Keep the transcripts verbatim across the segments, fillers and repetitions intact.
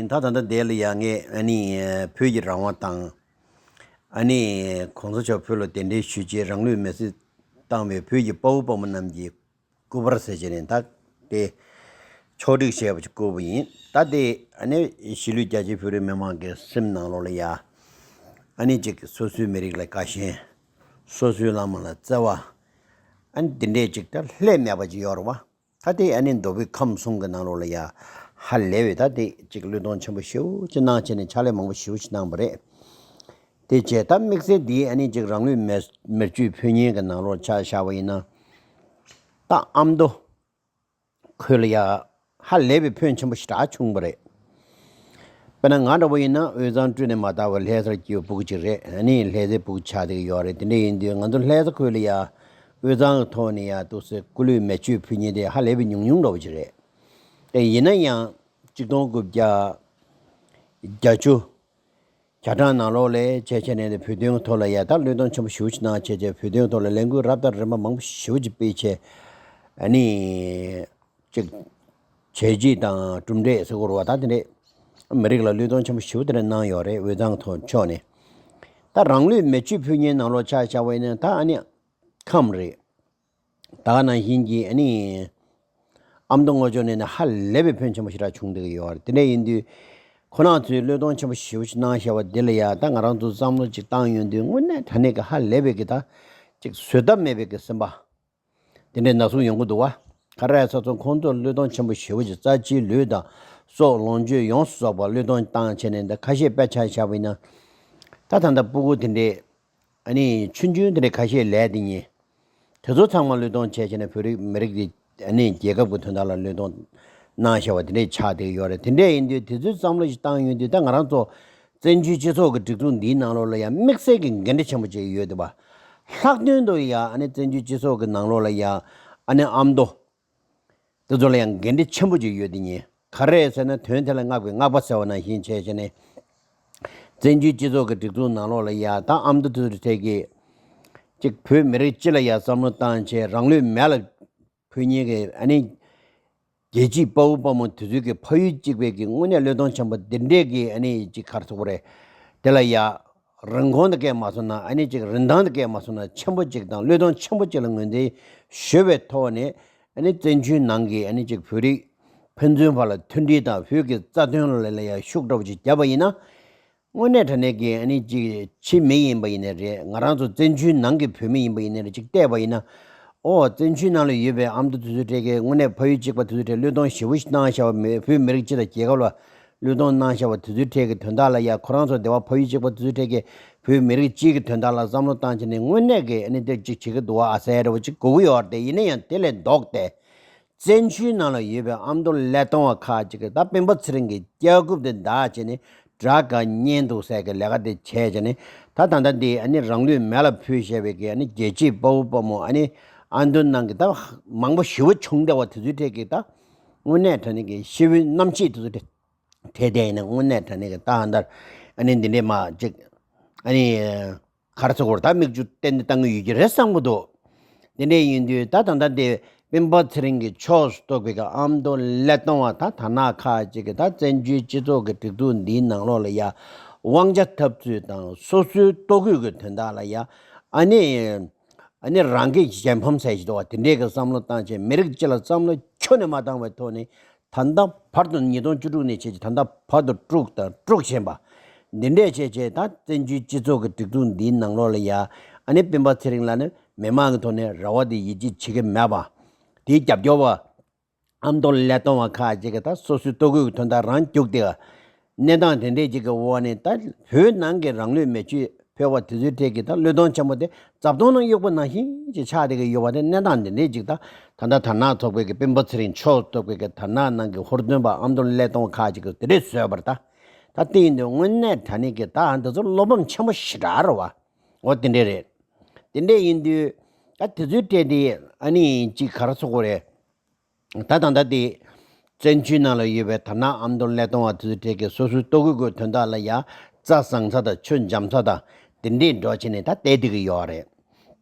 ད་ད་ལྟ་དེ་ལ་ཡང་ངས་ཨ་ནི་བོད་ཀྱི་རང་དབང་དང་། ཨ་ནི་གོང་ས་མཆོག་བོད་ལ་གདན་འདྲེན་ཞུས་རྗེས་རང་ལུས་མེར་སྲེག་བཏང་བའི་བོད་ཀྱི་དཔའ་བོ་དཔའ་མོ་རྣམས་ཀྱི་སྐུ་པར་ཟེར་བྱས་ནས་ད་དེ་ཕྱོགས་སྒྲིག་བྱས་པ་ཅིག་བསྐུར་བ་ཡིན། ད་དེ་ཨ་ནི་གཞིས་ལུས་རྒྱ་ཆེའི་བོད་རིགས་མི་མང་གི་སེམས་ནང་ལོགས་ལ་ཡ་ཨ་ནི་ཅིག་སོ་སོའི་མི་རིགས་ལ་དགའ་ཞེན། སོ་སོའི་བླ་མ་ལ་བརྩེ་བ། ཨ་ནི་དེ་འདྲས་ཅིག་ད་ལྷད་མེད་པ་ཅིག་ཡོད་རེད་བ། ད་དེ་ཨ་ནི་མདོ་དབུས་ཁམས་གསུམ་གྱི་ནང་ལོགས་ལ་ཡ་ཧ་ལས་པའི་ད་དེ་ཅིག་བློས་གཏོང་ཆེན་པོ་ཞེ་པོ་ཅིག་གནང་བྱས་ནས་ཕྱག་ལས་མང་པོ་ཞེ་པོ་ཅིག་གནང་བ་རེད། དེ་བྱས་ད་དམིགས་བསལ་འདིའི་ཨ་ནི་ཅིག་རང་ལུས་མེར་མེར་མཆོད་ཕུལ་མཁན་གྱི་ནང་ལོགས་ཆ་བཞག་པ་ཡིན་ན། ད་ཨ་མདོ་ཁུལ་ལ་ཡ་ཧ་ལས་པའི་ཕོན་ཆེན་པོ་ཞེ་དྲག་བྱུང་བ་རེད། དཔེར་ན་ང་འདྲ་པོ་ཡིན་ན་དབུས་གཙང་སྤྲུལ་ནས་མ་དར་བའི་ལྷ་སར་སྐྱེས་པའི་སྤུ་གུ་ཅིག་རེད། ཨ་ནི་ལྷ་སའི་སྤུ་གུ་ཆགས་བསྡད་ཀྱི་ཡོད་རེད། དེ་འདྲ་ཡིན་དུས་ང་ཚོ་ལྷ་ས་ཁུལ་ལ་ཡ་དབུས་གཙང་གི་ཐོག་ནས་ཡ་འདུག་སེ་སྐུ་ལུས་མེ་མཆོད་ཕུལ་མཁན་དེ་ཧ་ལས་པའི་ཉུང་ཉུང་འདྲ་པོ་ཅིག་རེད། དེ་ཡིན་ན་ཡང་གཅིག་སྟོང་དགུ་བརྒྱ་བརྒྱད་ཅུ་གྱ་གྲངས་ནང་ལོགས་ལ་བྱས་བྱས་ནས་བོད་དོན་གྱི་ཐོག་ལ་ཡ་ད་བློས་གཏོང་ཆེན་པོ་ཞེ་པོ་ཅིག་གནང་བྱས་བྱས་བོད་དོན་གྱི་ཐོག་ལ་ལས་འགུལ་རབ་དང་རིམ་པ་མང་པོ་ཞེ་པོ་ཅིག་སྤེལ་བྱས། ཨ་ནི་ཅིག་བྱས་རྗེས་དང་གྲུབ་འབྲས་ཟེར་དགོས་རེད་བ། ད་དེ་འདྲས་མི་རིགས་ལ་བློས་གཏོང་ཆེན་པོ་ཞེ་པོ་དེ་འདྲ་གནང་ཡོད་རེད། དབུས་གཙང་ཐོག་ཕྱོགས་ནས་ད་རང་ལུས་མེ་མཆོད་ཕུལ་མཁན་ནང་ལོགས་ཆ་བཞག་པ་ཡིན་ན་ད་ཨ་ནི་ཁམས་རེད། ད་ག་ནང་བཞིན་གྱི་ཨ་ནི་ཨ་མདོ་ངོས་ཕྱོགས་ནས་ནི་ཧ་ལས་པའི་ཕོན་ཆེན་པོ་ཞེ་དྲག་བྱུང་བསྡད་ཀྱི་ཡོད་རེད། དེ་འདྲ་ཡིན་དུས་ཁོ་རང་ཚོས་བློས་གཏོང་ཆེན་པོ་ཞེ་པོ་ཞིག་གནང་བཞག་པ་འདི་ལ་ཡ་ད་ང་རང་ཚོ་བསམ་བློ་ཅིག་བཏང་ཡོང་དུས་དངོས་གནས་དྲང་གནས་ཀྱི་ཧ་ལས་པའི་གི་ད་ཅིག་བཟོད་ཐབས་མེད་པའི་གི་སེམས་པ་དེ་འདྲའི་ནག་གསུག་ཡོང་གི་འདུག་བ། ག་རེ་ཟེར་ཚོ་ཁོང་ཚོར་བློས་གཏོང་ཆེན་པོ་ཞེ་པོ་ཅིག་རྩ་ཆེའི་ལུས་དང་སྲོག་ལོངས་སྤྱོད་ཡོངས་སུ་རྫོགས་པ་བློས་གཏོང་བཏང་བྱས་ནས་ད་ཁ་ཤས་དཔེ་ཆ་བཞག་པ་ཡིན་ན། ད་ད་ལྟ་སྤུ་གུ་དེ་འདྲས་ཨ་ནི་ཆུང་ཆུང་དེ་འདྲས་ཁ་ཤས་ལས་དེ་ཉིད། དེ་ཚོ་ཚང་མ་བློས་གཏོང་བྱས་བྱས་ནས་བོད་རིགས་མི་རིགས་ཀྱི་ཨ་ནི་རྒྱལ་ཁབ་ཀྱི་དོན་དག་ལ་བློས་གཏོང་གནང་བཞག་པ་དེ་འདྲས་ཆགས་བསྡད་ཀྱི་ཡོད་རེད། དེ་འདྲས་ཡིན་དུས་དེ་ཚོའི་བསམ་བློ་ཞིག་བཏང་ཡོང་དུས་ད་ང་རང་ཚོ་བཙན་བྱོལ་སྤྱི་ཚོགས་ཀྱི་སྒྲིག་འཛུགས་འདིའི་ནང་ལོགས་ལ་ཡང་དམིགས་བསལ་གྱི་འགན་འཁྲི་ཆེན་པོ་ཅིག་ཡོད་འདུག་བ། ལྷག་དོན་དུ་ཡང་ཨ་ནི་བཙན་བྱོལ་སྤྱི་ཚོགས་ཀྱི་ནང་ལོགས་ལ་ཡང་ཨ་ནི་ཨ་མདོ་དེ་ཚོ་ལ་ཡང་འགན་འཁྲི་ཆེན་པོ་ཅིག་ཡོད་དེ་ཉིད། ག་རེ་ཟེར་ན་དོན་དེ་ལ་བསྔགས་པའི་བསྔགས་པ་ཟེར་བ་ནང་བཞིན་བྱས་བྱས་ནས། བཙན་བྱོལ་སྤྱི་ཚོགས་ཀྱི་སྒྲིག་འཛུགས་ནང་ལོགས་ལ་ཡ་ད་ཨ་མདོ་དེ་ཚོའི་གྲས་ཀྱི་ཅིག་བོད་མི་རིགས་སྤྱི་ལ་ཡ་བསམ་བློ་བཏང་བྱས་རང་ལུས་མེ་ལ་ཕུལ་མཁན་གྱི་ཨ་ནི་རྒྱལ་གཅེས་དཔའ་བོ་དཔའ་མོ་དེ་ཚོའི་གི་ཕ་ཡུལ་གཅིག་པའི་གི་དངོས་གནས་བློས་གཏོང་ཆེན་པོ་འདི་འདྲས་ཀྱི་ཨ་ནི་ཅིག་ག་རེ་ཟེར་དགོས་རེད། དེ་ལ་ཡ་རིན་གོང་དེ་སྐད་མ་སོང་ན་ཨ་ནི་ཅིག་རིན་ཐང་དེ་སྐད་མ་སོང་ན་ཆེན་པོ་ཅིག་དང་བློས་གཏོང་ཆེན་པོ་ཅིག་ལ་ངོས་འཛིན་ཞུ་བའི་ཐོག་ནས། ཨ་ནི་བཙན་བྱོལ་ནང་གི་ཨ་ནི་ཅིག་བོད་རིགས་ཕན་ཚུན་བར་ལ་མཐུན་སྒྲིལ་དང་བོད་ཀྱི་རྩ་དོན་ལ་ལ་ཡ་ཤུགས་འདྲ་པོ་ཅིག་བརྒྱབ་པ་ཡིན་ན། དངོས་གནས་དྲང་གནས་ཀྱི་ཨ་ནི་ཅིག་ཕྱི་མི་ཡིན་པ་ཡིན་ནའི་རེད། ང་རང་ཚོ་བཙན་བྱོལ་ནང་གི་བོད་མི་ཡིན་པ་ཡིན་ནའི་རེད། ཅིག་བལྟས་པ་ཡིན་ན། ཨོ་བཙན་བྱོལ་ནང་ལ་ཡོད་པའི་ཨ་མདོ་དེ་ཚོའི་གྲས་ཀྱི་དངོས་གནས་ཕ་ཡུལ་གཅིག་པ་དེ་ཚོའི་གྲས་བློས་གཏོང་ཞེ་པོ་ཞིག་གནང་བཞག་པ་མེད། བོད་མི་རིགས་སྤྱི་དང་རྒྱལ་ཁབ་ལ་བློས་གཏོང་གནང་བཞག་པ་དེ་ཚོའི་གྲས་ཀྱི་དོན་དག་ལ་ཡ་ཁོ་རང་ཚོ་སྡེ་བ་ཕ་ཡུལ་གཅིག་པ་དེ་ཚོའི་གྲས་ཀྱི་བོད་མི་རིགས་སྤྱིའི་གི་དོན་དག་ལ་བསམ་བློ་བཏང་བྱས་ནས་དངོས་གནས་ཀྱི་ཨ་ནི་དེ་ཅིག་བྱེད་ཀྱི་འདུག་བ། ཨ་ཟེར་འདྲ་པོ་ཅིག་གོ་གི་ཡོད་རེད། དེ་ཡིན་ན་ཡང་དེ་ལས་ལྡོག་སྟེ། བཙན་བྱོལ་ནང་ལ་ཡོད་པའི་ཨ་མདོ་ཀླད་སྟོང་བ་ཁག་ཅིག་གིས་ད་སྤེན་པ་ཚེ་རིང་གི་སྐྱག་རྐུབ་དེ་བདག་བྱས་ནས་དགྲ་དགའ་གཉེན་སྡུག་ཟེར་གི་ལས་ཀ་དེ་བྱས་བྱས་ནས་ད་ད་ལྟ་འདི་ཨ་ནི་རང་ལུས་མེ་ལ་ཕུལ་བཞག་པའི་གི་ཨ་ནི་རྒྱལ་གཅེས་དཔའ་བོ་དཔའ་མོ་ཨ་ནི་ཨ་མདོ་ནང་གི་ད་མང་པོ་ཞེ་པོ་བྱུང་བསྡད་པ་དེ་ཚོའི་གྲས་ཀྱི་ད་དངོས་གནས་དྲང་གནས་ཀྱི་ཤི་བོའི་རྣམ་ཤེས་དེ་ཚོ་དེ་དེ་དེ་ཡིན་ན་དངོས་གནས་དྲང་གནས་ཀྱི་ད་ཨ་མདོར་ཨ་ནི་འདི་འདྲས་མ་ཅིག་ཨ་ནི། ག་རེ་ཟེར་དགོས་རེད། ད་མིག་ཆུ་གཏན་ནས་བཏང་གི་ཡོད་ཀྱི་རེད་བསམ་གྱི་འདུག་དེ་འདྲས་ཡིན་དུས་ད་ད་ལྟ་དེ་སྤེན་པ་ཚེ་རིང་གི་ཕྱོགས་སུ་གཏོགས་པའི་གི་ཨ་མདོ་ཀླད་སྟོང་བ་ད་དར་ནག་ཁག་ཅིག་གིས་ད་བཙན་བྱོལ་སྤྱི་ཚོགས་ཀྱི་སྒྲིག་འཛུགས་འདིའི་ནང་ལོགས་ལ་ཡ་དབང་ཆ་འཐབ་རྩོད་དང་སོ་སོའི་ལྟོ་གོས་ཀྱི་དོན་དག་ལ་ཡ་ཨ་ནི་ཨ་ནི་རང་གི་གཞན་ཕམ་ཟེར་གྱི་འདུག་བ། དེ་འདྲས་ཀྱི་བསམ་བློ་བཏང་བྱས་མི་རིགས་སྤྱི་ལ་བསམ་བློ་ཁྱོན་ནས་མ་བཏང་བའི་ཐོག་ནས། ད་ལྟ་བར་དུ་ཉིས་སྟོང་བཅུ་དྲུག་ནས་བྱས་ཀྱི་ད་ལྟ་བར་དུ་དཀྲུགས་དང་དཀྲུགས་བཞིན་པ། འདི་འདྲས་བྱས་བྱས་ད་བཙན་བྱོལ་སྤྱི་ཚོགས་ཀྱི་སྒྲིག་འཛུགས་འདིའི་ནང་ལོགས་ལ་ཡ་ཨ་ནི་སྤེན་པ་ཚེ་རིང་ལགས་ནི་མི་མང་གི་ཐོག་ནས་རེ་བ་དེ་ཡིད་ཆེས་བྱེད་ཀྱི་མེད་པ། དེའི་རྒྱབ་སྐྱོར་བ་ཨ་མདོ་ཀླད་སྟོང་བ་ཁག་ཅིག་གིས་ད་སོ་སོའི་ལྟོ་གོས་ཀྱི་དོན་དག་རང་རྒྱུགས་ཏེ། གནས་སྟངས་དེ་འདྲས་ཅིག་གི་འོག་ནས་ད་བོད་ནང་གི་རང་ལུས་མེ་མཆོད་ཕུལ་བ་དེ་ཚོའི་གྲས་ཀྱི་ད་བློས་གཏོང་ཆེན་པོ་དེ་རྩབ་སྟོང་ནང་གཡུག་པ་ནང་བཞིན་ཅིག་ཆགས་བསྡད་ཀྱི་ཡོད་པ་དེ་གནས་སྟངས་འདི་འདྲས་ཅིག་ད་ད་ལྟ་དར་ནག་ཚོགས་པའི་གི་སྤེན་པ་ཚེ་རིང་ཕྱོགས་གཏོགས་པའི་གི་དར་ནག་ནང་གི་ཧུར་བརྩོན་པ་ཨ་མདོ་ཀླད་སྟོང་ཁག་ཅིག་གིས་དེ་འདྲས་བཟོས་པ་རེད། ད་ད་དེ་ཡིན་དུས་དངོས་གནས་དྲང་གནས་ཀྱི་ད་འདི་ཚོ་བློ་ཕམ་ཆེན་པོ་ཞེ་དྲག་རེད་བ། འོ་དེ་འདྲས་རེད། དེ་འདྲས་ཡིན་དུས་ད་དེ་ཚོའི་གྲས་དེ་ཨ་ནི་ཅིག་ག་རེ་ཟེར་དགོས་རེད། ད་ད་ལྟ་དེ་བཙན་བྱོལ་ནང་ལ་ཡོད་པའི་དར་ནག་ཨ་མདོ་ཀླད་སྟོང་བ་དེ་ཚོའི་གྲས་ཀྱིས་སོ་སོའི་ལྟོ་གོས་ཀྱི་དོན་དག་ལ་ཡ་རྩྭ་བཟང་ས་དང་ཆུ་འཇམ་ས་དང་དེ་འདྲས་འགྲོ་བྱས་ནས་ད་བསྡད་བསྡད་ཀྱི་ཡོད་རེད།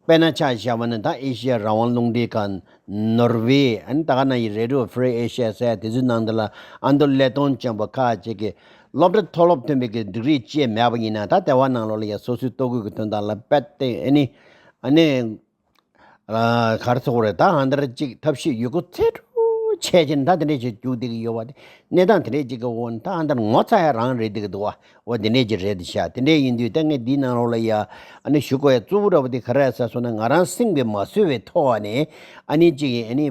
དཔེར་ན་ཆ་བཞག་པ་ན་ད་ཨེ་ཤི་ཡ་རང་དབང་རླུང་འཕྲིན་ཁང་ནོར་ཝེ། ཨ་ནི་ད་ག་ནང་བཞིན་རེ་ཌི་ཡོ་ཧྥི་རི་ཨེ་ཤི་ཡ་ཟེར་ཡ་དེ་ཚོའི་ནང་དུ་ལ་ཨ་མདོ་ཀླད་སྟོང་ཅན་པོ་ཁག་ཅིག་གིས་སློབ་གྲྭ་མཐོ་སློབ་ཐོན་པའི་གི་ཌིག་རི་བཅས་མེད་པ་ཡིན་ན། ད་ལྟེ་བ་ནང་ལོགས་ལ་ཡ་སོ་སོའི་ལྟོ་གོས་ཀྱི་དོན་དག་ལ་དཔེ་དེ་ཨ་ནི་ཨ་ནི་ཨ་ག་རེ་ཟེར་དགོས་རེད། ད་ཨ་འདྲ་ཅིག་ཐབས་ཤེས་ཡོད་རྒུ་ཚད་ཆེ་ཆེ་ད་དེ་འདྲས་ཅིག་རྒྱུག་བསྡད་ཀྱི་ཡོད་པ་དེ། གནས་སྟངས་དེ་འདྲས་ཅིག་གི་འོག་ད་ཨ་འདྲ་ངོ་ཚ་ཡ་རང་རེད་བསྡད་ཀྱི་འདུག་བ། འོ་དེ་འདྲས་ཅིག་རེད་ཤག་དེ་འདྲས་ཡིན་དུས་ད་ངས་འདིའི་ནང་ལོགས་ལ་ཡ་ཨ་ནི་ཞུ་དགོས་ཡ་གཙོ་བོ་འདྲ་པོ་དེ་ག་རེ་རེད་ཟེར་སོང་ན། ང་རང་སེམས་ཀྱིས་མ་བཟོད་པའི་ཐོག་ནས་ཨ་ནི་ཅིག་ཨ་ནི་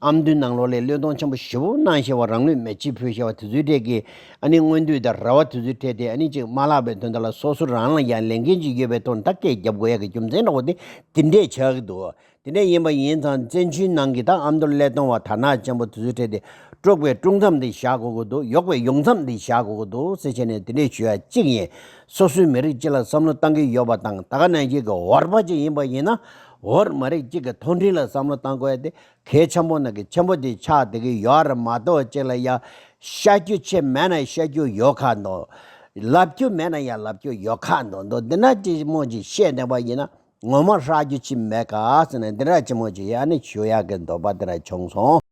ཨ་མདོའི་ནང་ལོགས་ལ་བློས་གཏོང་ཆེན་པོ་ཞེ་པོ་གནང་བཞག་པ། རང་ལུས་མེ་ལྕེ་ཕུལ་བཞག་པ་དེ་ཚོའི་གྲས་ཀྱི་ཨ་ནི་མངོན་འདོད་དང་རེ་བ་དེ་ཚོའི་གྲས་དེ་ཨ་ནི་ཅིག་མ་བརླག་པའི་དོན་དག་ལ་སོ་སོ་རང་ལ་ཡང་ལས་འགན་ཅིག་ཡོད་པའི་ཐོག་ནས་ད་སྐད་རྒྱབ་དགོས་ཡ་གི་རྒྱུ་མཚན་འདྲ་པོ་དེ་དེ་འདྲས་ཆགས་ཀྱི་འདུག་དེ་འདྲ་ཡིན་པ་ཡིན་ཙང་བཙན་བྱོལ་ནང་གི་ད་ཨ་མདོ་ཀླད་སྟོང་བ་དར་ནག་ཅན་པོ་དེ་ཚོའི་གྲས་དེ་དཀྲུགས་པའི་དཀྲུགས་མཚམས་དེ་བཞག་དགོས་ཀྱི་འདུག་གཡོག་པའི་གཡོག་མཚམས་དེ་བཞག་དགོས་ཀྱི་འདུག་ཟེར་བྱས་ནས་དེ་འདྲས་ཞུ་ཡ་གཅིག་ཡིན། སོ་སོའི་མི་རིགས་སྤྱི་ལ་བསམ་བློ་བཏང་གི་ཡོད་པ་དང་། ད་ག་ནང་བཞིན་གྱི་འོར་པ་ཅིག་ཡིན་པ་ཡིན་ན། འོར་མ་རིགས་གཅིག་གི་མཐོ་འབྲིང་ལ་བསམ་བློ་བཏང་དགོས་ཡ་དེ་གལ་ཆེན་པོ་ནང་གི་ཆེན་པོ་དེ་ཆགས་བསྡད་ཀྱི་ཡོད་རེད་མ་གཏོགས། གཅིག་ལ་ཡ་བཤད་རྒྱུ་ཆེ་མེད་ན་བཤད་རྒྱུ་ཡོད་ཁ་འདོན། ལབ་རྒྱུ་མེད་ན་ཡ་ལབ་རྒྱུ་ཡོད་ཁ་འདོན་འདུག་འདི་འདྲ་ཅིག་མོ་ཅིག་བཤད་བསྡད་པ་ཡིན་ན། ངོ་མ་ཧྲག་རྒྱུ་ཅིག་མེད་ག་ཟེར་ནས་འདི་འདྲ་ཅིག་མོ་ཅིག་ཡ་ནི་ཞུ་ཡག་གི་འདོད་པ་འདི་འདྲ་བྱུང་སོང་།